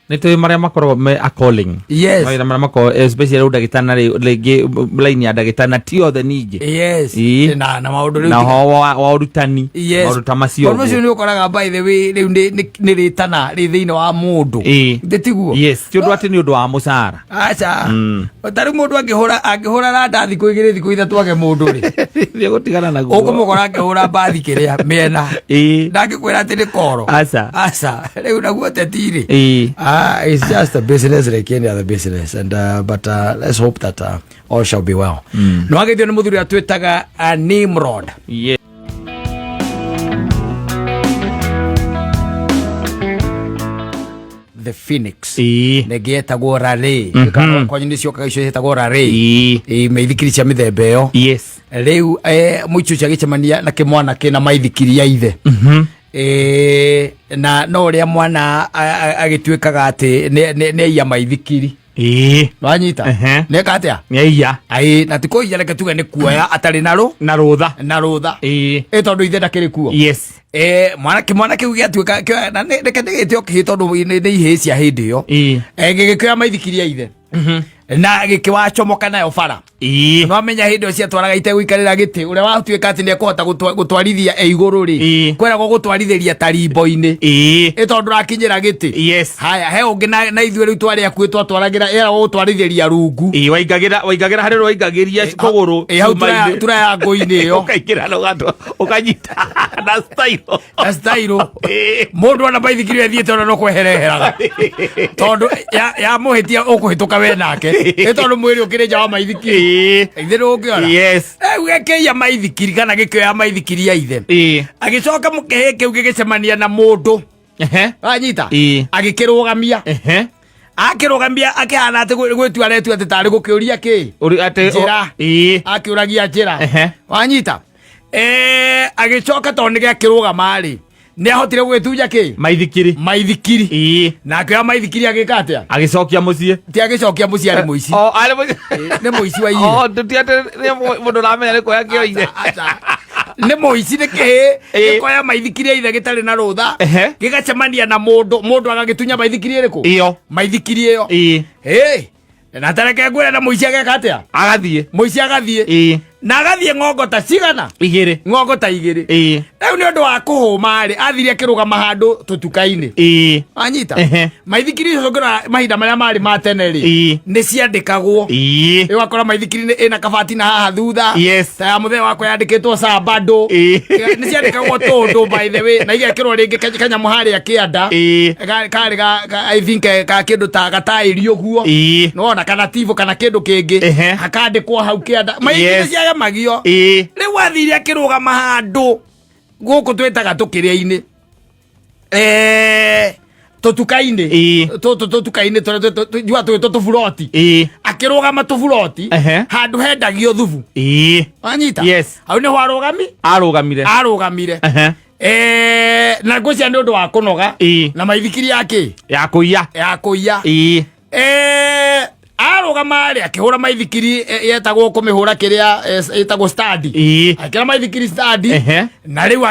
Nä tå marä a makoragwo me a calling. Yes. Mawĩra marĩa makoragwo especially rĩu ndagĩtarĩ na rĩngĩ line ya ndagĩtarĩ na ti othe ningĩ. Yes. Ĩĩ. Na maũndũ rĩu Na ho wa ũrutani. Yes. Maũndũ ta macio. Tondũ ũcio nĩ ũkoraga, by the way, rĩu nĩ rĩtana rĩ thĩinĩ wa mũndũ. Ĩĩ. Thĩ tiguo? Yes, ti ũndũ atĩ nĩ ũndũ wa mũcara. Aca, ta rĩu mũndũ angĩhũra randa thikũ 2, thikũ 3, age mũndũ rĩ, Thiĩ gũtigana naguo. Ũkũmũkora akĩhũra mbathi kĩrĩa mĩena. Ndangĩkwĩra atĩ nĩ koro. Aca. Aca, rĩu naguo teti rĩ. Ah, it's just a business like any other business, and but let's hope that all shall be well. No agithio nĩ mũthuri atwĩtaga Nimrod. Yes. The Phoenix. Nĩngĩ yetagwo Raleigh. Kwanyu nĩ ciokaga icio ciĩtagwo Raleigh. Ĩĩ, maithikiri cia mĩthemba ĩyo. Rĩu mũico ũcio agĩcemania na kĩmwana kĩna maithikiri ya ithe. Na no ũrĩa mwana agĩtuĩkaga atĩ nĩ aiya maithikiri. Wanyita? Ehe. Nĩeka atĩa? Nĩ aiya. Aĩ, na ti kũiya, reke tuge nĩ kuoya atarĩ na rũ Na rũtha. Na rũtha. Ĩ tondũ ithe ndakĩrĩ kuo. Mwana kĩmwana kĩu gĩatuĩka na reke ndĩgĩte o kĩhĩ tondũ nĩ ihĩĩ cia hĩndĩ ĩyo. Gĩgĩkĩoya maithikiri ya ithe na gĩkĩwacomoka nayo bara. No amenya hĩndĩ ĩyo ciatwaraga itegũikarĩra gĩtĩ, ũrĩa watuĩka atĩ nĩekũhota gũtwarithia e igũrũ rĩ, kweragwo gũtwarithĩria tarimbo-inĩ. Ĩ tondũ ndũrakinyĩra gĩtĩ. Haya, he ũngĩ na ithuĩ rĩu twarĩ akuĩ twatwaragĩra, eragwo gũtwarithĩria rungu. Ĩĩ, waingagĩra harĩ waingagĩria kũgũrũ Ĩ, hau cuma-inĩ. turaya ngũ-inĩ ĩyo. Ũkaingĩra na ũkanyita na style. Na style. Mũndũ ona maithikiri ĩthiĩte ona no kwehereheraga tondũ yamũhĩtia ũkũhĩtũka we nake, ĩ tondũ mwĩrĩ ũkĩrĩ nja wa maithikiri. Ithe ndũngĩona. Rĩu gĩkĩiya maithikiri kana gĩkĩoya maithikiri ya ithe. Agĩcoka mũkĩhĩ kĩu gĩgĩcemania na mũndũ. Wanyita? Agĩkĩrũgamia. Akĩrũgamia akĩhana atĩ gwĩtua aretua atĩ tarĩ gũkĩũria kĩ Ũrĩ atĩ njĩra. Akĩũragia njĩra. Wanyita? Agĩcoka tondũ nĩ gĩakĩrũgama rĩ, nĩ ahotire gũgĩtunya kĩ? Maithikiri. Maithikiri. Na akĩoya maithikiri agĩka atĩa? Agĩcokia mũciĩ. Ti agĩcokia mũciĩ, arĩ mũici. O, arĩ mũici. Nĩ mũici wa O, ndũti atĩ nĩ mũndũ ũramenya nĩ kuoya kĩoire. Nĩ mũici, nĩ kĩhĩ. Gĩkoya maithikiri ya ithe gĩtarĩ na rũtha. Gĩgacemania na mũndũ, mũndũ agagĩtunya maithikiri ĩrĩkũ? Ĩyo. Maithikiri ĩyo. Ĩ na tareke ngwĩre, na mũici ageka atĩa? Agathiĩ. Mũici agathiĩ. Na agathiĩ ng'ongo ta cigana? 2. Ng'ongo ta 2. Rĩu nĩ ũndũ wa kũhũma rĩ, athire akĩrũgama handũ tũtuka-inĩ. Wanyita? Maithikiri icio ũngĩrora mahinda marĩa marĩ ma tene rĩ, nĩ ciandĩkagwo. Ũgakora maithikiri ĩna kabati na haha thutha. Ta ya mũthee wakwa yandĩkĩtwo Sambando. Nĩ ciandĩkagwo tũndũ, by the way, na igekĩrwo rĩngĩ kanyamũ harĩa kĩanda. Karĩ I think ka kĩndũ ta gataĩri ũguo. Nĩwona kana tibo kana kĩndũ kĩngĩ. Hakandĩkwo hau kĩanda. Maithikiri ciagemagio. Rĩu athire akĩrũgama handũ gũkũ twĩtaga tũkĩrĩa-inĩ, tũtuka-inĩ. Tũtũ tũtuka-inĩ tũrĩa njua twĩtwo tũburoti. Akĩrũgama tũburoti handũ hendagio thubu. Wanyita? Yes. Hau nĩho arũgami Arũgamire. Arũgamire. Na ngwĩciria nĩ ũndũ wa kũnoga na maithikiri yake Ya kũiya. Ya kũiya. Arũgama rĩ, akĩhũra maithikiri, yetagwo kũmĩhũra kĩrĩa, ĩtagwo standi. Akĩra maithikiri standi. Na rĩu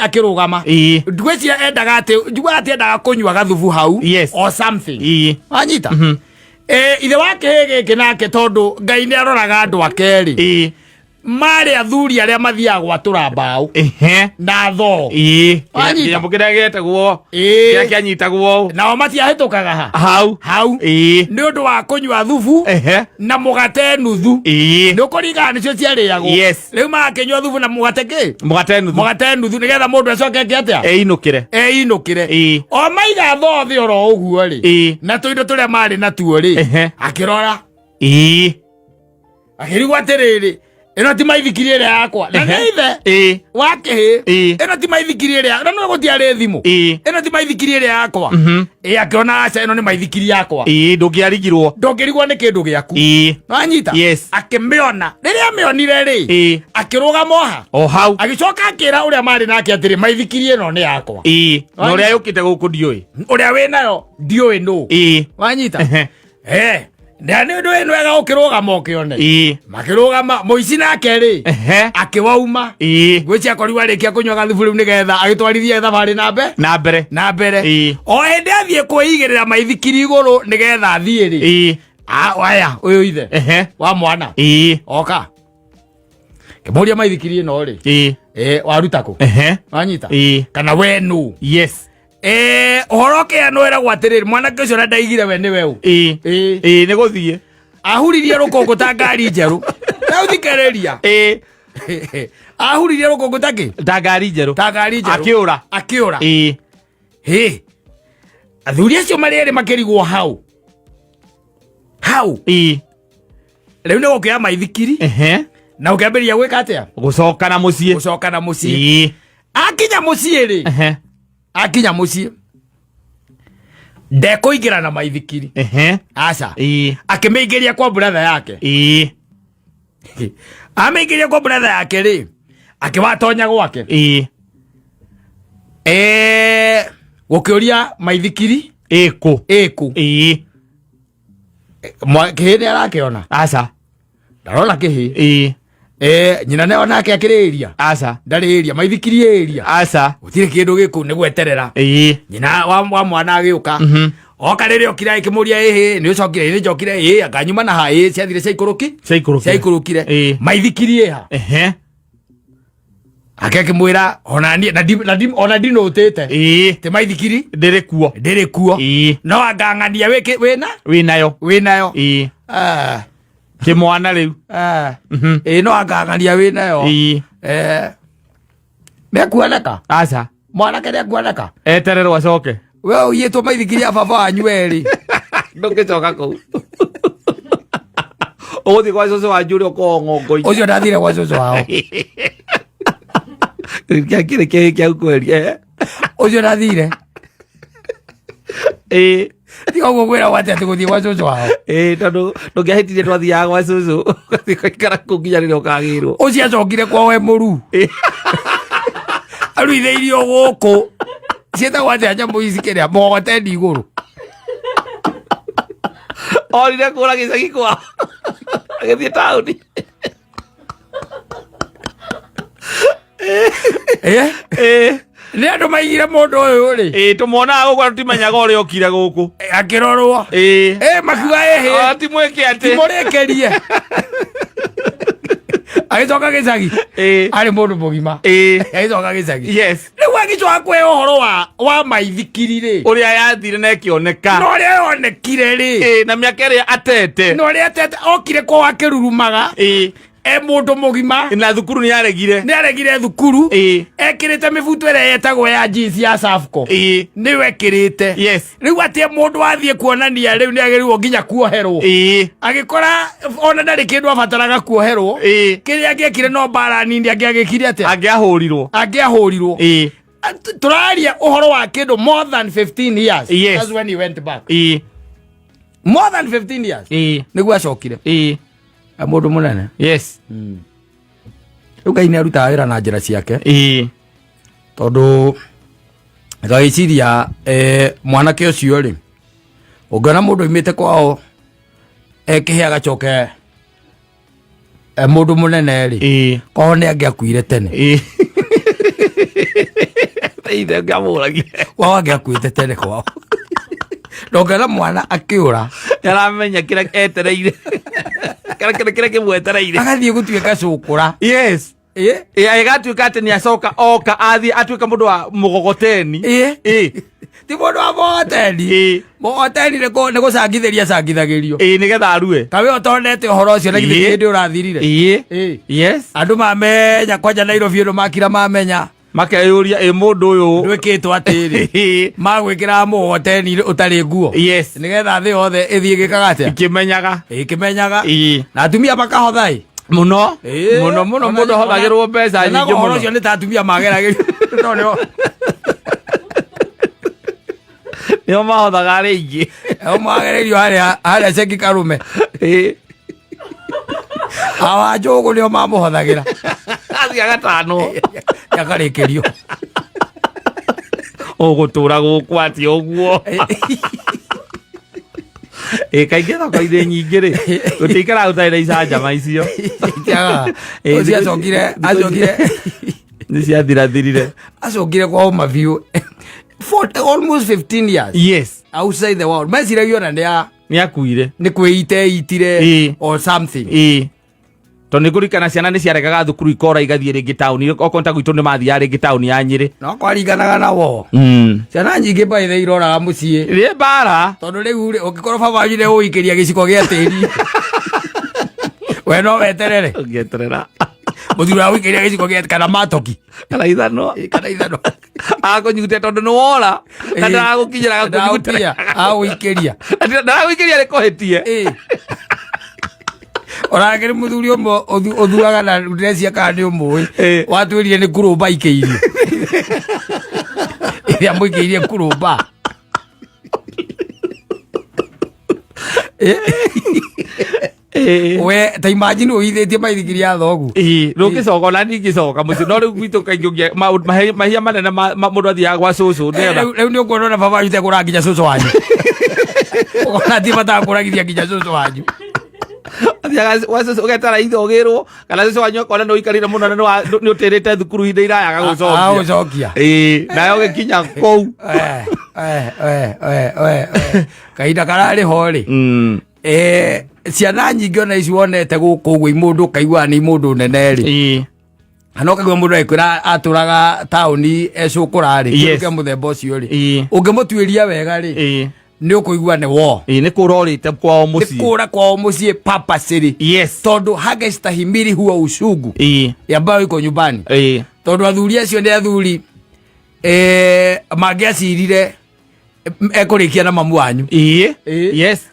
akĩrũgama. Ngwĩciria endaga atĩ, njiguaga atĩ endaga kũnyua gathubu hau or something. Wanyita? Ithe wa kĩhĩ gĩkĩ nake, tondũ Ngai nĩ aroraga andũ ake rĩ, marĩ athuri arĩa mathiaga gwatũra mbaũ na thoo. Wanyita? Kĩnyamũ kĩrĩa gĩetagwo kĩrĩa kĩanyitagwo. Nao matiahĩtũkaga ha hau. Hau. Nĩ ũndũ wa kũnyua thubu na mũgate nuthu. Nĩ ũkũringana nĩcio ciarĩagwo. Rĩu magakĩnyua thubu na mũgate kĩ? Mũgate nuthu. Mũgate nuthu, nĩgetha mũndũ acoke eke atĩa? Einũkĩre. Einũkĩre. O maiga thoo thĩ oro ũguo rĩ, na tũindo tũrĩa marĩ natuo rĩ, akĩrora, akĩrigwo atĩrĩrĩ, ĩno ti maithikiri ĩrĩa yakwa, na nĩ ithe wa kĩhĩ. Ĩno ti maithikiri ĩrĩa, na no gũtiarĩ thimũ. Ĩno ti maithikiri ĩrĩa yakwa. Ĩ akĩona aca, ĩno nĩ maithikiri yakwa. Ndũngĩarigirwo. Ndũngĩrigwo nĩ kĩndũ gĩaku. Wanyita? Yes. Akĩmĩona, rĩrĩa amĩonire rĩ, akĩrũgama oha O hau. Agĩcoka akĩra ũrĩa marĩ nake atĩrĩ, maithikiri ĩno nĩ yakwa. Na ũrĩa yũkĩte gũkũ ndiũĩ. Ũrĩa wĩ nayo ndiũĩ nũ. Wanyita? Na nĩ ũndũ nĩ wega ũkĩrũgama ũkĩone. Ĩĩ. Makĩrũgama mũici nake rĩ, Ehe. akĩwauma. Ĩĩ. Ngwĩciria akorirwo arĩkia kũnyua gathubu rĩu nĩgetha agĩtwarithie thabarĩ na mbe Na mbere. na mbere. Ĩĩ. O hĩndĩ athiĩ kwĩigĩrĩra maithikiri igũrũ nĩgetha athiĩ rĩ. Ĩĩ. Ah, aya ũyũ ithe Ehe. wa mwana Ĩĩ. oka kĩmũria maithikiri ĩno rĩ. Ĩĩ. Eh, waruta kũ? Ehe. Wanyita? Ĩĩ. Kana we nũ? Yes. Eh, ũhoro ũkĩanwo ĩragwo atĩrĩrĩ, mwanake ũcio na ndaigire we nĩwe ũ. Ĩĩ. Ĩĩ. Ĩĩ nĩ gũthiĩ. Ahuririe rũkũngũ ta ngari njerũ. Rĩu thikĩrĩria. Ĩĩ. Ahuririe rũkũngũ ta kĩ? Ta ngari njerũ. Ta ngari njerũ. Akĩũra. Akĩũra. Ĩĩ. Hĩ. Athuri acio marĩ erĩ makĩrigwo hau. Hau. Ĩĩ. Rĩu nĩ gũkĩoya maithikiri Ehe. na ũkĩambĩrĩria gwĩka atĩa? Gũcoka na mũciĩ. Gũcoka na mũciĩ. Ĩĩ. Akinya mũciĩ rĩ. Ehe. Akinya mũciĩ ndekũingĩra na maithikiri. Ehe. Aca. Ĩĩ. Akĩmĩingĩria kwa brother yake. Ĩĩ. Amĩingĩria kwa brother yake rĩ, akĩwatonya gwake. Ĩĩ. Eh, gũkĩũria maithikiri Ĩkũ. ĩkũ. Ĩĩ. Kĩhĩ nĩ arakĩona? Aca. Ndarona kĩhĩ. Ĩĩ. Eh, nyina nĩ onake akĩrĩria? Aca. Ndarĩria maithikiri ĩria. Aca. Gũtirĩ kĩndũ gĩkũ nĩ gweterera. Ĩĩ. Nyina wa mwana agĩũka. Oka rĩrĩa okire akĩmũria ĩhĩ nĩ ũcokire ĩ nĩ njokire ĩ akanyuma na ha ĩ ciathire ciaikũrũki Ciaikũrũkire. ciaikũrũkire. Ĩĩ. Maithikiri ĩha. Ehe. Ake akĩmwĩra ona niĩ na ndi- na ndi- ona ndinũtĩte Ĩĩ. ti maithikiri Ndĩrĩ kuo. ndĩrĩ kuo. Ĩĩ. No angang'ania wĩkĩ wĩna Wĩnayo. wĩnayo. Ĩĩ. Ah, Kĩmwana rĩu. ah. Mhm. Ĩ no angang'ania wĩnayo. Ĩĩ. Eh, nĩekuoneka. Aca. Mwanake nĩekuoneka. Etererwo acoke. We ũiyĩtwo maithikiri ya baba wanyu erĩ. Ndũngĩcoka kũu. Ũgũthiĩ kwa cũcũ wanyu ũrĩa ũkoragwo ng'ongo-inĩ. Ũcio ndathire gwa cũcũ wao. Kĩrĩa kĩrĩ kĩhĩ kĩa kweri. Eh. Ũcio ndathire. Ĩĩ. Tiga ũguo kwĩragwo atĩ atĩ gũthiĩ gwa cũcũ wao. Ĩĩ tondũ ndũngĩahĩtirie twathiaga gwa cũcũ. Ũgathiĩ ũgaikara kũu nginya rĩrĩa ũkagĩrwo. Ũcio acokire kwao e mũru. Ĩĩ. Aruithĩirio gũkũ. Ciĩtagwo atĩa nyamũ ici kĩrĩa mũgogoteni igũrũ. Orire kũra gĩcagi kwao. Agĩthiĩ taũni. Eh? Ĩĩ. Nĩ andũ maigire mũndũ ũyũ rĩ. Ĩĩ tũmuonaga gũkũ na tũtimenyaga ũrĩa okire gũkũ. Akĩrorwo. Ĩĩ. Eh, makiuga ĩhĩ. Ah, ti mwĩke atĩ. Timũrĩkĩrie. Agĩcoka gĩcagi. Ĩĩ. Arĩ mũndũ mũgima. Ĩĩ. Agĩcoka gĩcagi. Yes. Rĩu agĩcoka kwĩ ũhoro wa maithikiri rĩ. Ũrĩa yathire na ĩkĩoneka. Na ũrĩa yonekire rĩ. Ĩĩ na mĩaka ĩrĩa atete. Na ũrĩa atete okire kwao akĩrurumaga. Ĩĩ. E mũndũ mũgima. Na thukuru nĩ yaregire. Nĩ aregire thukuru. Ĩĩ. Ekĩrĩte mĩbuto ĩrĩa yetagwo ya jeans ya Safco. Ĩĩ. Nĩyo ekĩrĩte. Yes. Rĩu atĩ mũndũ athiĩ kuonania rĩu nĩ agĩrĩirwo nginya kuoherwo. Ĩĩ. Agĩkora ona ndarĩ kĩndũ abataraga kuoherwo. Ĩĩ. Kĩrĩa angĩekire no mbara nini angĩagĩkire atĩa? Angĩahũrirwo. Angĩahũrirwo. Ĩĩ. Tũraria ũhoro wa kĩndũ more than 15 years. Yes. That's when he went back. Ĩĩ. More than 15 years. Ĩĩ. Nĩguo acokire. Ĩĩ. Mũndũ mũnene. Yes. Rĩu Ngai nĩ arutaga wĩra na njĩra ciake. Ĩĩ. Tondũ ngagĩciria mwanake ũcio rĩ, ũngĩona mũndũ aumĩte kwao ekĩhe agacoke mũndũ mũnene rĩ, Ĩĩ. kwao nĩ angĩakuire tene. Ĩĩ. Ithe ngĩamũragire. Kwao angĩakuĩte tene kwao. Na ũngĩona mwana akĩũra. Nĩaramenya kĩrĩa etereire. Kĩrĩa kĩmwetereire. Agathiĩ gũtuĩka cũkũra. Yes. Ĩĩ. Ĩĩ, agatuĩka atĩ nĩ acoka oka athiĩ atuĩka mũndũ wa mũgogoteni. Ĩĩ. Ĩĩ. Ti mũndũ wa mũgogoteni. Ĩĩ. Mũgogoteni nĩ gũcangithĩria acangithagĩrio. Ĩĩ, nĩgetha arue. Kawe ũtonete ũhoro ũcio na githĩ Ĩĩ. hĩndĩ ũrathirire. Ĩĩ. Ĩĩ. Yes. Andũ mamenya kwanja Nairobi andũ makira mamenya. Makeyũria ĩ mũndũ ũyũ. Ndwĩkĩtwo atĩrĩ. Ĩĩ. Magwĩkĩraga mũgogoteni ũtarĩ nguo. Yes. Nĩgetha thĩ yothe ĩthiĩ ĩgĩkaga atĩa? Ĩkĩmenyaga. Ĩkĩmenyaga. Ĩĩ. Na atumia makahotha ĩ. Mũno. Ĩĩ. Mũno mũno mũndũ ahothagĩrwo mbeca Ona nyingĩ ũhoro mũno. ũcio nĩ ta atumia mageragĩrio. No nĩo. Nĩo mahothaga arĩa aingĩ. Nĩo magereirio harĩa ceki karume. Ĩĩ. Awa njũgũ nĩo mamũhothagĩra. Athiĩ agatano. Akarĩkĩrio. Ũgũtũra gũkũ atĩa ũguo? Ĩ kaingĩ thoko-inĩ nyingĩ rĩ, gũtiikaraga gũtarĩ na icanjama icio. Itiagaga. Ĩ, Ũcio acokire acokire Nĩ ciathirathirire. Acokire kwao mabiũ for almost 15 years outside the world, meciragia ona nĩ a Nĩ akuire. Nĩ kwĩita eitire or something. Ĩ, tondũ nĩ ngũririkana ciana nĩ ciaregaga thukuru, ikora igathiĩ rĩngĩ taũni, okorwo ta gwitũ nĩ mathiaga rĩngĩ taũni ya Nyĩrĩ. No kwaringanaga na wo. Ciana nyingĩ baithe iroraga mũciĩ Rĩ mbara. Tondũ rĩu rĩ, ũngĩkorwo baba wanyu nĩ ũikĩria gĩciko gĩa tĩri, we no weterere. Ũngĩeterera. Mũthuri wa gũikĩria gĩciko gĩa kana matoki. Kana ithanwa. Ĩ, kana ithanwa. Akũnyute tondũ nĩ wora na ndaragũkinyĩra, agakũnyutĩra. Agũikĩria. Ndaragũikĩria rĩkũhĩtie. Ĩ. Onake nĩ mũthuri ũmwe ũthuaga na ndĩrecia kana nĩ ũmũĩ. Watwĩrire nĩ kũrũmba ikĩirio ĩrĩa mũikĩirie kũrũmba. We ta imagine ũhithĩtie maithikiri ya thogu. Ĩĩ, rũgĩcoka ona ningĩcoka mũciĩ, no rĩu gwitũ kaingĩ mahia manene mũndũ athiaga gwa cũcũ nĩgetha Rĩu nĩ ũkuona ona baba wanyu tekũra nginya cũcũ wanyu, ũkona ti bata kũragithia nginya cũcũ wanyu. Athiaga gwa cũcũ ũgetara ithe ũgĩrwo kana cũcũ wanyu akona nĩ ũikarire mũno na nĩ ũtĩrĩte thukuru ihinda iraya, agagũcokia. Agũcokia. Ĩĩ, nayo ũgĩkinya kũu. Eh, eh, eh, eh, eh, eh. Kahinda kararĩ ho rĩ, ciana nyingĩ ona ici wonete gũkũ ũguo imũndũ ũkaigua nĩ imũndũ nene rĩ, kana ũkaigua mũndũ agĩkwĩra atũraga taũni ecũkũra rĩ, kĩndũ kĩa mũthemba ũcio rĩ, ũngĩmũtuĩria wega rĩ, nĩ ũkũigua nĩ wo. Ĩĩ, nĩ kũra ũrĩte kwao Nĩ mũciĩ. kũra kwao mũciĩ papacĩrĩ, tondũ hangestahimili huo uchungu ambayo iko nyumbani, tondũ athuri acio nĩ athuri mangĩacirire ekũrĩkia na mamu wanyu.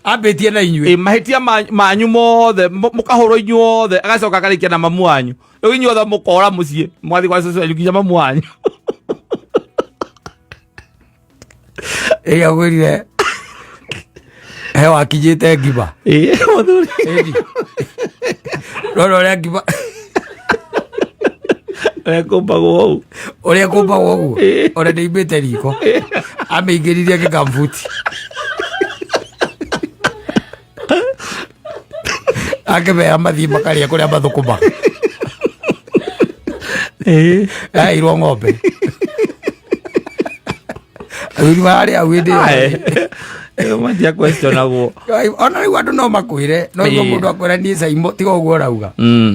Ambĩtie na inyuĩ. Ĩĩ, mahĩtia manyu mothe mũkahũrwo inyuothe, agacoka akarĩkia na mamu wanyu. Rĩu inyuothe mũkora mũciĩ, mwathiĩ gwa cũcũ wanyu nginya mamu wanyu. Ĩrĩa ngwĩrire he wakinyĩte ngima. Ĩĩ, mũthuri. Ĩni. Rora ũrĩa ngima Ekũmbagwo ũũ. Ũrĩa kũmbagwo ũguo, ona nĩimbĩte riko, amĩingĩririe gĩkambuti, akĩmera mathiĩ makarĩa kũrĩa mathũkũmaga. Aheirwo ng'ombe, athuri mararĩ hau hĩndĩ ĩyo. Ae. Ĩyo matia questionagwo. Ona rĩu andũ no makwĩre, no igua mũndũ akwĩra, niĩ Caimo, tiga ũguo ũrauga,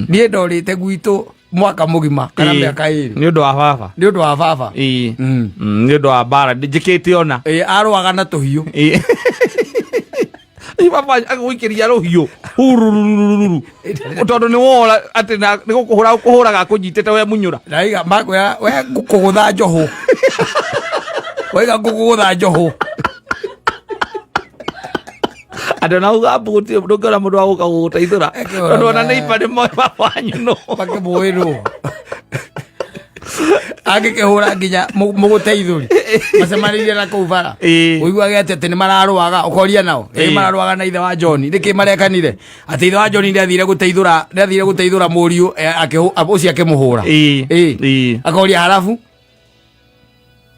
niĩ ndorĩte gwitũ mwaka mũgima kana mĩaka 2. Nĩ ũndũ wa baba. Nĩ ũndũ wa baba. Nĩ ũndũ wa mbara njĩkĩte ona. Ĩĩ, arũaga na tũhiũ. Ĩĩ. Ĩ, baba agũikĩria rũhiũ hururururu tondũ nĩ wora atĩ na nĩ gũkũhũra gũkũhũraga akũnyitĩte we munyũra. Naiga makwĩra, we ngũkũgũtha njohũ, waiga ngũkũgũtha njohũ. Andũ na uga mbu gũtirĩ ndũngĩona mũndũ wa gũka gũgũteithũra, Ekĩona tondũ ona nĩ iba nĩ moĩ baba wanyu no Makĩmũĩ angĩkĩhũra nginya mũgũteithũri macemanĩirie na kũu bara. Ũiguage atĩ nĩ mararũaga, ũkoria nao ĩ mararũaga na ithe wa John nĩkĩ? Marekanire atĩ ithe wa John nĩ athire gũteithũra, nĩ athire gũteithũra mũriũ, ũcio akĩmũhũra. Akoria harabu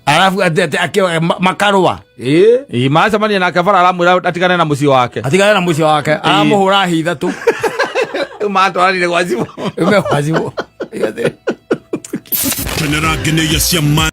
harabu atĩ makarũa. Ĩĩ, macemania nake bara aramwĩra atigane na mũciĩ wake. Atigane na mũciĩ wake, aramũhũra hi 3. Rĩu matwaranire gwa cibũ. Ume gwa cibũ. Kenera ngenĩia cia ma.